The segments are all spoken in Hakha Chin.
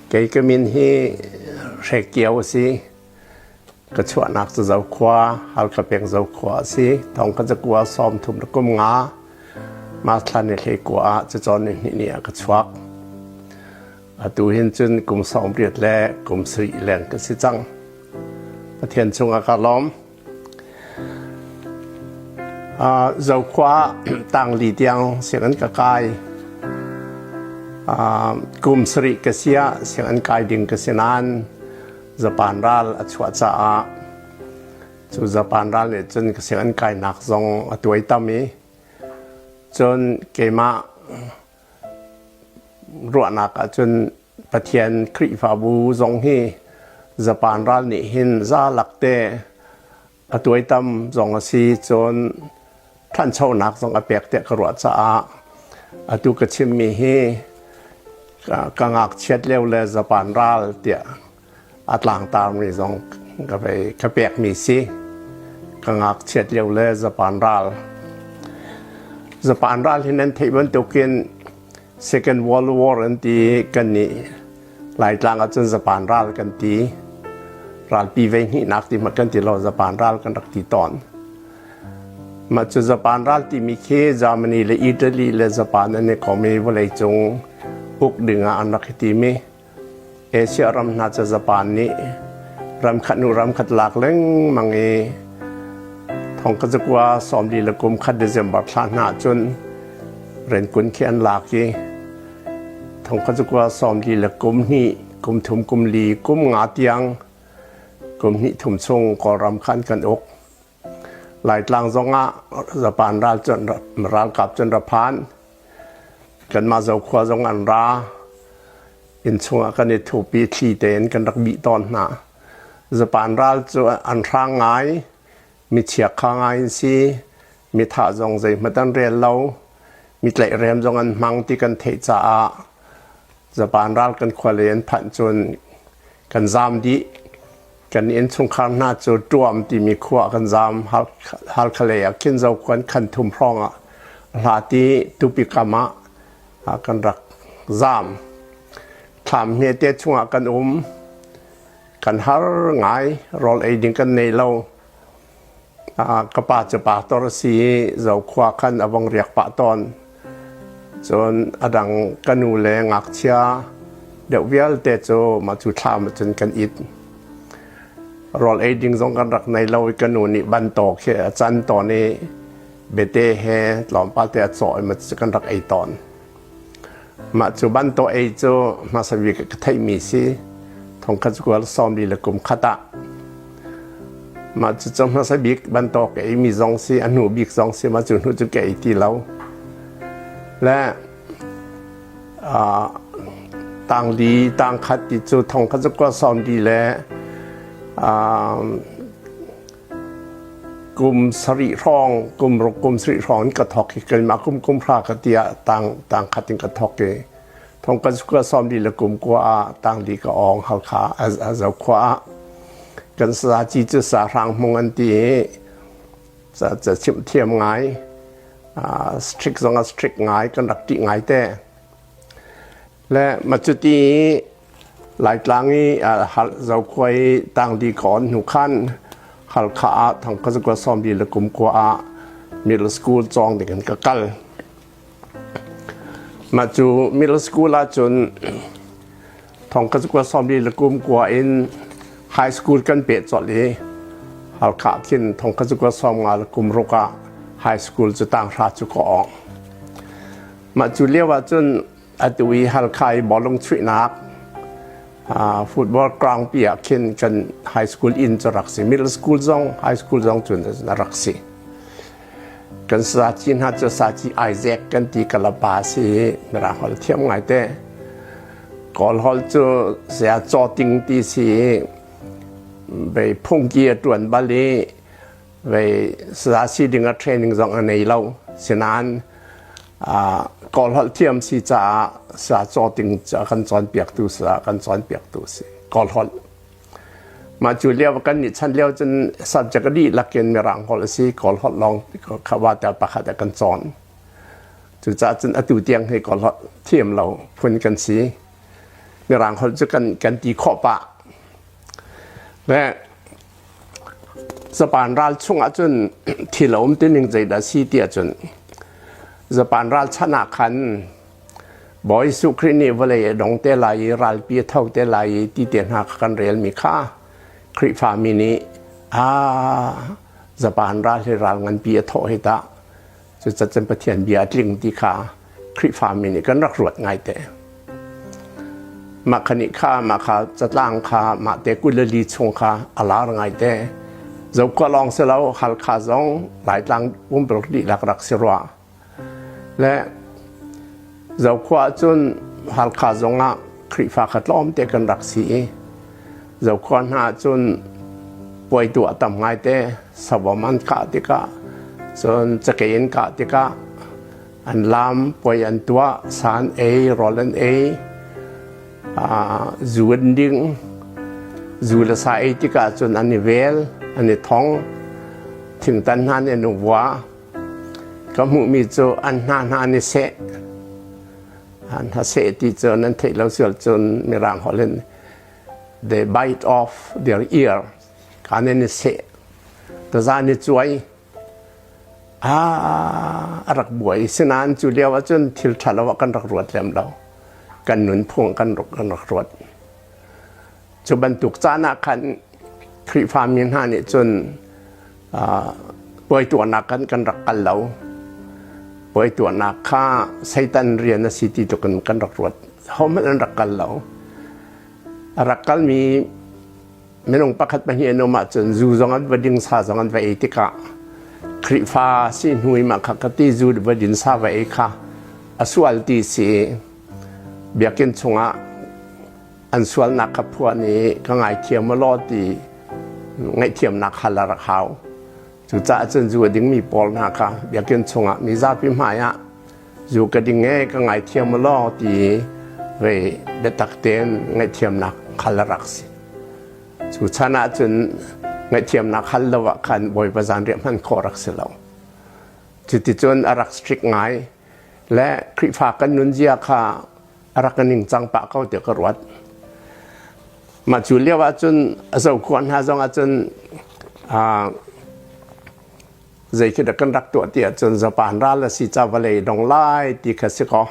Kei ka min hi Hre Kio a si. Ka chuahnak cu Zokhua, Halkha peng Zokhua a si. Thong ka cakua 30 le kum nga March thla ni hlei kua ah cacawn ni hnih ni ah ka chuak. Atu hin cun kum 80 le kum sarih leng ka si cang. Pathian cungah ka lawm. Zokhua tangli tiang sianginn ka kai. Kum sarih ka si ah sianginn kai ding ka si nain Japan ral a chuah caah cu Japan ral nih cun ka sianginn kainak zong a tuaitam i cun keimah ruahnak ahcun Pathian Khrihfabu zong hi Japan ral nih hin za lakte a tuaitam zong a si cun ṭhanchonak zong a pek tiah ka ruah caah atu ka chimmi hi ka ngakchiat lio le Japan ral tiah a tlangtarmi zong ka vei ka pekmi si. Ka ngakchiat lio le Japan ral. Japan ral hi nan theih bantukin Second World War an ti i kannih Laitlang ahcun Japan ral kan ti. Ralpi vei hnihnak ti hmanh kan ti lo, Japan ral kan rak ti tawn. Mah cu Japan ral timi khi Germany le Italy le Japan an i kom i vawleicung uk dingah an rak i tim i Asia ram hna cu Japan nih ram khat hnu ram khat lak lengmang i thong ka cakua sawmli le kum khat December thla hna ahcun Renkun khi an lak i thong ka cakua sawmli le kum hnih kum thum kum li kum nga tiang kum hnih thum chung Kawlram khan kan uk. Laitlang zongah Japan ral cun ralkap cun ra phan. Kanmah Zokhua zong an ra. Inn chungah kan i thupi thli tein kan rak bih tawn hna. Japan ral cu an hrang ngai, mi chiakha ngai an si, mi thah zong zeihmanh an rel lo, mi tlaihhrem zong an hmang ti kan theih caah Japan ral kan khua lei an phanh cun kan zaam dih. Kan innchungkhar hna cu Ṭuam timi khua ah kan zaam. Halkha lei ah khin Zokhua khan thum hrawng ah hlat i tupi kam ah kan rak zaam. Thlam hmete chungah kan um. Kan har ngai. Rawl ei ding kan nei lo. Ka pa cu pastor a si i Zokhua khan a vong riak pah tawn. Cun a dang ka nu le ngakchia deuh vialte cu mah cu thlam ahcun kan it. Rawl ei ding zong kan rak nei lo i ka nu nih bantaw khi a can tawn i bete he tlawmpal te a cawh i mah cu kan rak ei tawn. Mah cu bantaw ei cu hmasa bik ka theihmi si. Thongkhat kual sawmli le kum khat ah mah cu cu hmasa bik bantaw ka eimi zong si a hnu bik zong si mah cu hnu cu ka ei ti lo. Le tangli tangkhat ti cu thongkhat cu kual sawmli le kum sarih hrawng kum ruk kum sarih hrawng in ka thawk i keimah kum kum hra ka ti ah tang tang khat in ka thawk i thong kan sukua sawmli le kum kua ah tangli ka awng Halkha a Zokhua ah kan sazaci cu sahrang hmung an ti i ca ca chimh thiam ngai strict zong a strict ngai kan rak ṭih ngai te Le macuti i Laitlang i Zokhua i tangdi ka on hnu khan Halkha ah thangkazakua sawmli le kum kua ah middle school cawng ding in ka kal. Mah cu middle school ahcun thongkazakua sawmli le kum kua in high school kan peh colh i Halkha khin thongkazakua sawmnga le kum ruk ah high school cu tanghra cu ka awng. Mah cu lio ahcun atu i Halkha i bawlung chuihnak football ground pi ah khin kan high school inn cu rak si. Middle school zong high school zong cun a rak si. Kan saci hna cu saci Isaac kan ti kalapa si i Mirang holh thiam ngai te. Kawl holh cu saya Caw Ting ti si i vei phungki a ṭuan bal i vei saya si ding a training zong a nei lo. Sinain Kawl holh thiam si caah sa caw ting kan cawnpiaktu sa kan cawnpiaktu si Kawl holh. Mah cu lio kan nih chan lio cun subject a dihlak in Mirang holh a si Kawl holh lawng kha wa tel pakhat ah kan cawn. Cucaah cun atu tiang hi Kawl holh thiam lo phun kan si. Mirang holh cu kan kan ti khawh pah. Le Japan ral chung ahcun thil a um tining zeidah si ti ahcun Japan ral chan ah khan Bawi Jesuh Khrih nih vawlei a dong te lai i ralpi a tho te lai i ti te hna kha kan relmi kha Khrihfami nih aa Japan ral hi ral nganpi a thawh hi tah cucacun Pathian bia a tling ti kha Khrihfami nih kan rak ruat ngaite. Mah kha nih kha mah kha catlang kha mah te 24 chung kha a lar ngaite. Zokhua lawng si lo Halkha zong Laitlang pumpuluk dihlak rak si rua. Le Zokhua ahcun Halkha zongah Khrihfa kha tlawmte kan rak si i Zokhua hna ahcun puai tuah tam ngaite savom an kah tikah cun cakei an kah tikah an laam puai an tuah sa an ei rawl an ei zu an ding zu le sa ei tikah cun an i vel an i thong thingtan hna nih an i vua Ka hmuhmi cu an hna hna an i seh. An hna seh ti cu nan theih lo sual cun Mirang holh in they bite off their ear. Kaan an i seh. Taza an i cuai. Ah, a rak buai. Sinain cu lio ahcun thil ṭha lo ah kan rak ruat lem lo. Kan nunphung kan rak, kan rak ruat. Cu bantuk caan ah khan Khrihfami hna nih cun puai tuahnak kan kan rak kal lo. Puai tuahnak kha Satan rian a si ti tluk in kan rak ruat. Hohmanh an rak kal lo. A rak kalmi minung pakhat pahnih an um ahcun zu zong an va ding sa zong an va ei tikah Khrihfa si hnu i mah kha ka ti zu va din sa va ei kha a sual ti si biakinn chungah an sualnak kha phuan i ka ngaithiam u law ti ngaihthiamnak hal a rak hau. Cucaah cun zu a dingmi pawl hna kha biakinn chungah mizapi hmaiah zu ka ding e ka ngaithiam u law ti ve biatak tein ngaihthiamnak hal a rak si. Cu chan ah cun ngaihthiamnak hal lo ah khan Bawipa zanriah hman khawh rak si lo. Cuticun a rak strict ngai le Khrihfa kan nunzia kha a rak ka ningcang pah ko tiah ka ruat. Mah cu lio ahcun a zokhua hna zong ahcun zei khi dah kan rak tuah ti ahcun Japan ral a si ca vawlei dong lai ti kha si kaw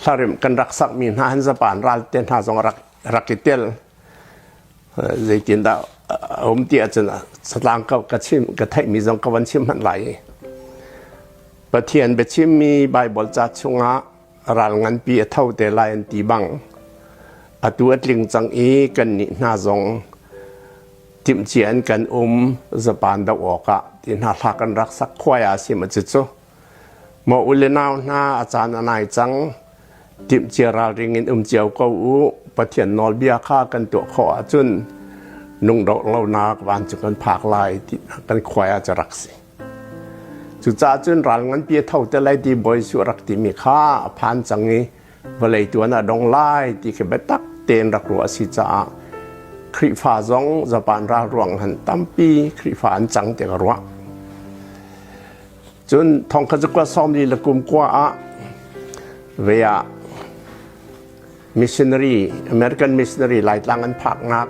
hlarim kan rak sakmi hna han Japan ral te hna zong rak rak i tel zeitindah a um ti ahcun satlang ka ka chim ka theihmi zong ka van chim hmanh lai Pathian biachimmi Bible ca chungah ral nganpi a tho te lai an ti bang atu a tling cang i kannih hna zong timhcia in kan um Japan doh awkah ti hna hla kan rak sak khuai ah sim a cucu maw u le nau hna a caan a nai cang timhcia ralring in um cio ko u Pathian nawlbia kha kan tuah khawh ahcun nungdoh lonak vancung kan phak lai ti kan khuai ah cu rak si. Cucaah cun ral nganpi a tho te lai ti Bawi Jesuh a rak timi kha a phan cang i vawlei tuan ah dong lai ti khi biatak tein rak ruah a si caah Khrihfa zong Japan ral ruang han tampi Khrihfa an cang ti ka ruah. Cun thongkha zakua sawmli le kum kua ah ve ah missionary American missionary Laitlang an phaknak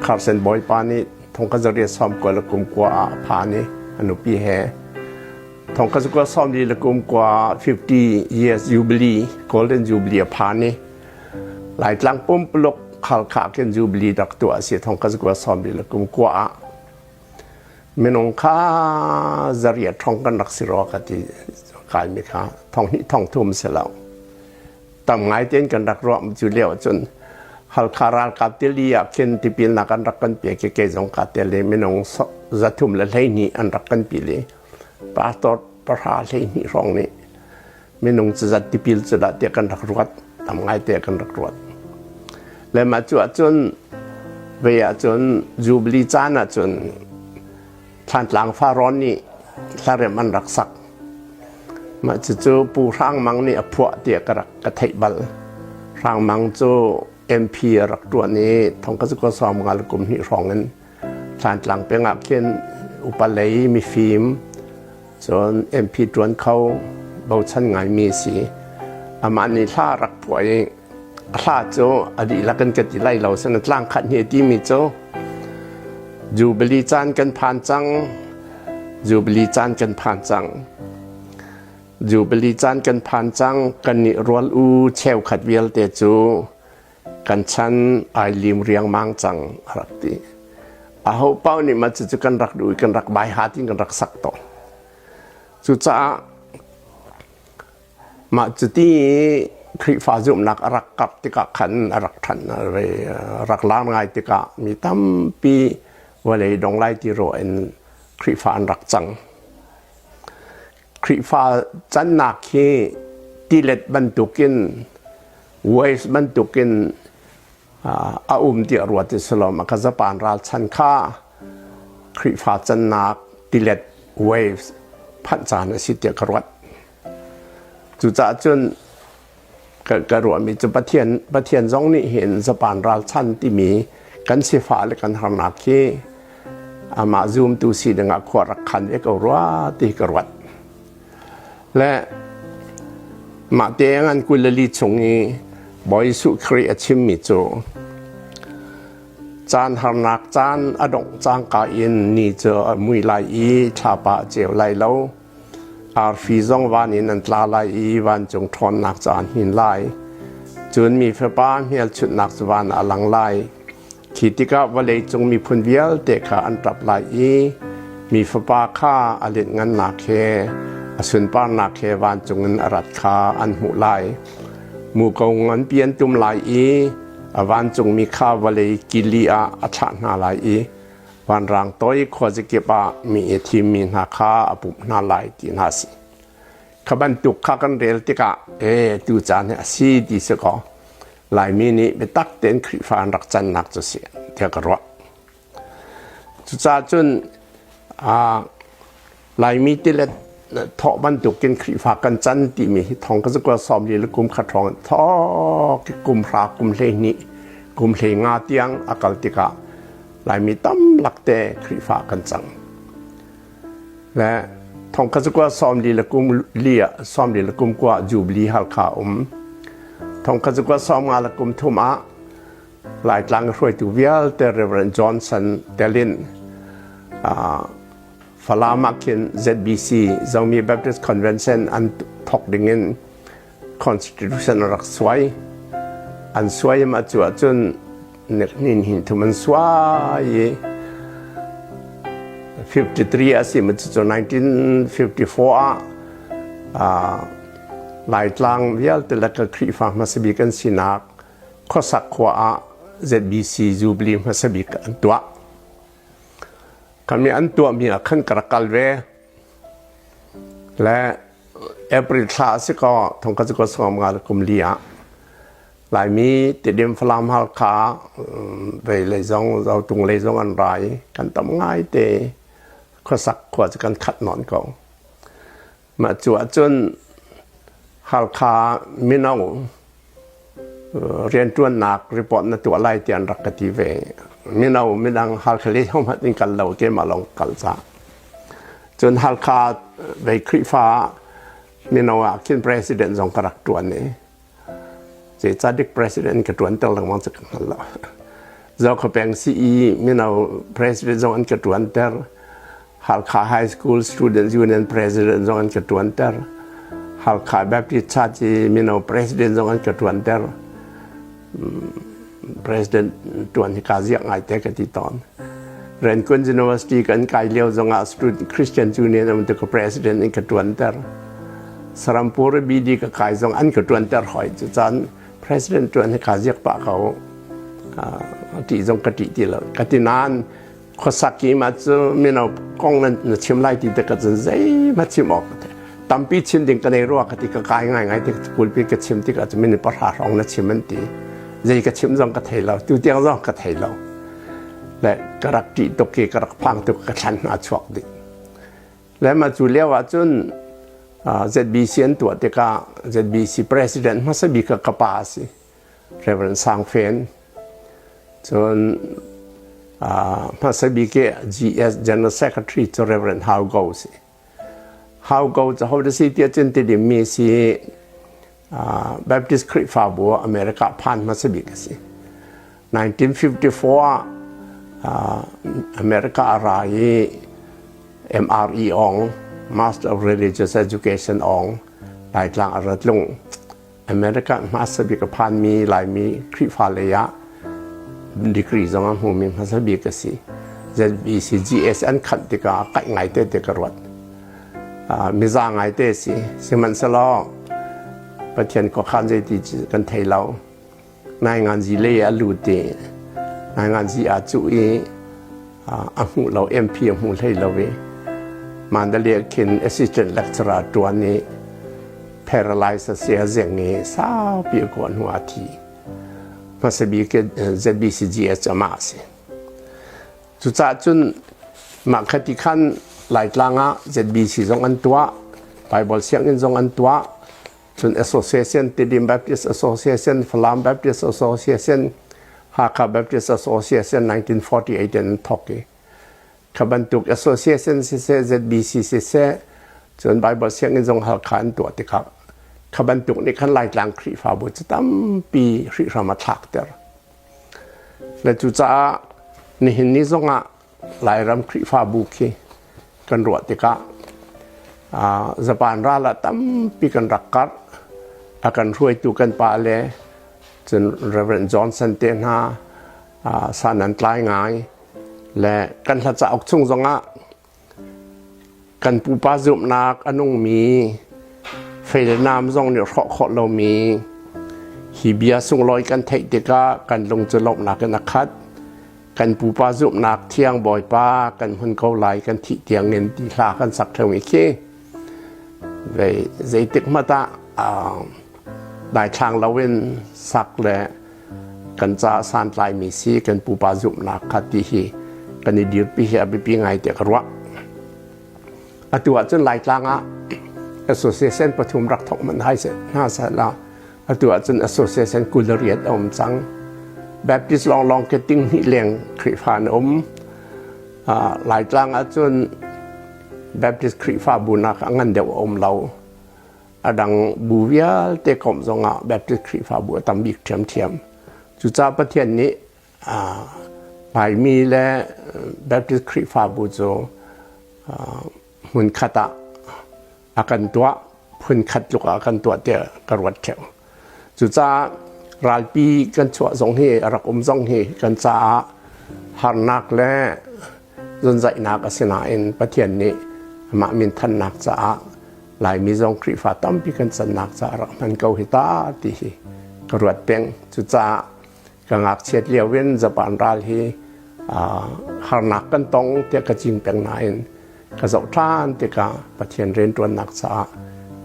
Carson bawipa nih thongkhat zariat sawmkua le kum kua ah a phan i a nupi he thongkhat zakua sawmli le kum kua 50 years jubilee golden jubilee a phan i Laitlang pumpuluk Halkha khin jubilee rak tuah a si thongkhat zakua sawmli le kum kua ah minung kha zariat thong kan rak si rua ka ti kaimi kha thong hnih thong thum si lo tam ngai tein kan rak ruah cu lio cun Halkha ralkap tili ah khin tipilnak an rak kan pek i kei zong kaa tel i minung 312 an rak kan pil i pastor 10 12 hrawng nih minung cuzat tipil cu dah tiah kan rak ruat tam ngai te kan rak ruat le mah cu ahcun ve ahcun Jubilee caan ahcun Thlantlang Farawn nih hlarem an rak sak. Mah cucu Pu Hrang Mang nih a phuah tiah ka rak ka theih bal. Hrang Mang cu MP a rak ṭuan i thong ka zuka sawm nga le kum hnih hrawng in Thlantlang peng ah khin upa lei mifim cun MP ṭuan kho bochan ngaimi a si. Amah nih hla a rak phuah i. Hla cu a dihlak in ka ti lai lo sana tlang khat hi timi cu Jubilee caan kan phan cang Jubilee caan kan phan cang Jubilee caan kan phan cang kan nih rual u cheukhat vialte cu kan chan ai lim riangmang cang a rak ti. Aho paoh nih mah cucu kan rak duh i kan rak bai hat in kan rak sak tawn. Cucaah mah cuti Khrihfa zumhnak a rak karh tikah khan a rak ṭhan rak lar ngai tikah mi tampi vawlei dong lai ti ruah in Khrihfa an rak cang. Khrihfa cannak hi tilet bantukin waves bantukin a um tiah ruat i silom a ka Japan ralchan kha Khrihfa cannak tilet waves phanh caan a si tiah ka ruat. Cucaah cun ka ruahmi cu Pathian Pathian zong nih hin Japan ralchan timi kan sifah le kan harnak hi amah zumtu si dingah khua rak khan ve ko rua ti ka ruat. Le mah te ngan 24 chung i Bawi Jesuh Khrih a chimmi cu caan harnak caan a dongh cangka in ni cu a mui lai i thlapa a ceu lai lo. Arfi zong van in an tla lai i vancung ṭhawnnak cu aan hnin lai. Cun mi Fapa hmelchunhnak cu van ah a lang lai. Khi tikah vawleicung miphun vialte kha an ṭap lai i mi Fapa kha a lianhngannak he a sunparnak he vancung in a rat kha an hmuh lai. Muko nganpi an tum lai i a vancungmi kha vawlei kili ah a thlah hna lai i vanrang toi khuazakip ah mi i thimmi hna kha a pumh hna lai ti hna si. Kha bantuk kha kan rel tikah e tu caan hi a si ti si kaw Laimi nih biatak tein Khrihfa an rak cannak cu si tiah ka ruah. Cucaah cun Laimi tilet thawh bantukin Khrihfa kan can timi hi thong ka zakua 40 le kum khat hrawng thawk kum hra kum 12 kum 15 tiang a kal tikah Laimi tam lakte Khrihfa kan cang. Le thong ka zakua 40 le kum li ah 40 le kum kua Jubilee Halkha um. Thong ka zakua 50 le kum thum ah Laitlang hruaitu vialte Reverend Johnson telin Falam ah khin ZBC Zomi Baptist Convention an thok dingin constitution a rak suai. An suai ma cu ahcun nin hin thum an suai i 53 a si ma cu 1954 ah Laitlang vialte le ka Khrihfa hmasa bik an sinak khuasak khua ah ZBC Jubilee hmasa bik an tuah. Kami an tuahmi ah khan ka rak kal ve. Le April thla a si kaw thong ka cu ka sawm nga kum li ah Laimi Tidim Falam Halkha vei lei zong Zotung lei zong an ra i kan tam ngai te khuasak khua cu kan khat nawn ko. Mah cu ahcun Halkha mino rianṭuannak report na tuah lai ti an rak ka ti ve. Mino midang Halkha lei hohmanh in kal lo keimah lawng kal ca. Cun Halkha vei Khrihfa mino ah khin president zong ka rak ṭuan i zeicahdik president ka ṭuan ter lengmang cu ka hngal lo. Zokhawpeng CE mino president zong an ka ṭuanter. Halkha High School Students Union President zong an ka ṭuanter. Halkha Baptist Church i mino president zong an ka ṭuanter. President ṭuan hi kaa ziak ngaite ka ti tawn. Rangoon University kan kai lio zongah Student Christian Union um ka president in ka ṭuanter. Sarampur BD ka kai zong an ka ṭuanter hoi. Cucaan president ṭuan hi kaa ziak pah ko. Ṭih zong ka ṭih ti lo. Ka ti nain khuasak i mah cu mino kong na chim lai ti te ka cun zeihmanh chim awk tampi chim ding ka nei rua ka ti ka kai ngai ngai ti pulpi ka chim tikah cu minute 10 hrawng na chim an ti zei ka chim zong ka thei lo tu tiang zong ka thei lo le ka rak ṭih tuk i ka rak phang tuk ka thlan hna chuak dih le mah cu lio ah cun ZBC an tuah tikah ZBC president hmasa bik ka pa a si Reverend Sang Fen cun hmasa bik i GS General Secretary cu Reverend Hau Go si. Hau Go cu ho da si tiah cun Tidim mi si. Baptist Khrihfabu ah America phan hmasa bik a si. 1954 ah America a ra i MRE ong, Master of Religious Education ong, Laitlang a rat lung. America hmasa bik a phanmi Laimi Khrihfa lei ah degree zong a hmumi hmasa bik a si. ZBCGS an khanh tikah kaih ngaite te ka ruat. Miza ngaite si. Sihmanhsehlaw Pathian khuakhan zeiti kan thei lo. Nainganzi lei a lut i nainganzi aa cuh i a hmuh lo MP a hmu hlei lo i Mandalay khin assistant lecturer ṭuan i paralyze a si a zeng i saupi a kuah hnu a thi. Hmasa bik ZBCGS amah a si. Cucaah cun mah kha ti khan Laitlang ah ZBC zong an tuah, Bible sianginn zong an tuah, Cun Association, Tidim Baptist Association, Falam Baptist Association, Hakha Baptist Association 1948 in an thawk i kha bantuk association siseh ZBC siseh cun Bible sianginn zong Halkha an tuah tikah kha bantuk nih khan Laitlang Khrihfabu cu tampi hrihhram a thlakter. Le cucaah nihin ni zongah Lairam Khrihfabu khi kan ruah tikah Japan ral ah tampi kan rak karh. A kan hruaitu kan pa le cun Reverend Johnson te hna san an tlai ngai le kan hla cauk chung zongah kan pupa zumhnak a nungmi fei le nam zong nih hrawh khawh lomi hi bia sunglawi kan theih tikah kan lung cu lawmhnak in a khat. Kan pupa zumhnak thiang Bawipa kan hmun ko lai kan thih tiangin ti hla kan sak ṭheo i khi vei zeitik hmanh ah daithlang loin sak le kan caah santlaimi si kan pupa zumhnak kha ti hi kan i dirpi hi a biapi ngai tiah ka ruah. Atu ahcun Laitlang ah association pathum rak thawk manh hai hna seh la Atu ahcun association 28 a um cang. Baptist lawnglawng ke ting hnih leng Khrihfa an um. Laitlang ahcun Baptist Khrihfabu nak a ngan deuh a um lo. A dang bu vialte komh zongah Baptist Khrihfabu a tam bik ṭhiamṭhiam. Cucaah Pathian nih Laimi le Baptist Khrihfabu cu hmunkhat ah a kan tuah phunkhat tluk ah kan tuah tiah ka ruat ṭheo. Cucaah ralpi kan chuah zong hi a rak um zong hi kan caah harnak le zonzaihnak a si nain Pathian nih amah minthannak caah Laimi zong Khrihfa tampi kan cannak caah rak hman ko hi ta ti hi ka ruat peng. Cucaah ka ngakchiat lio in Japan ral hi harnak kan tong tiah ka cing peng nain Ka zoh ṭhan tikah Pathian rianṭuannak caah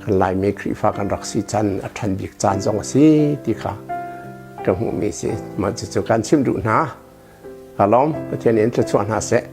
kan Laimi Khrihfa kan rak si can a ṭhan bik caan zong a si ti kha ka hmuhmi si. Mah cucu kan chimh duh hna. Ka lawm. Pathian in thluachuah hna seh.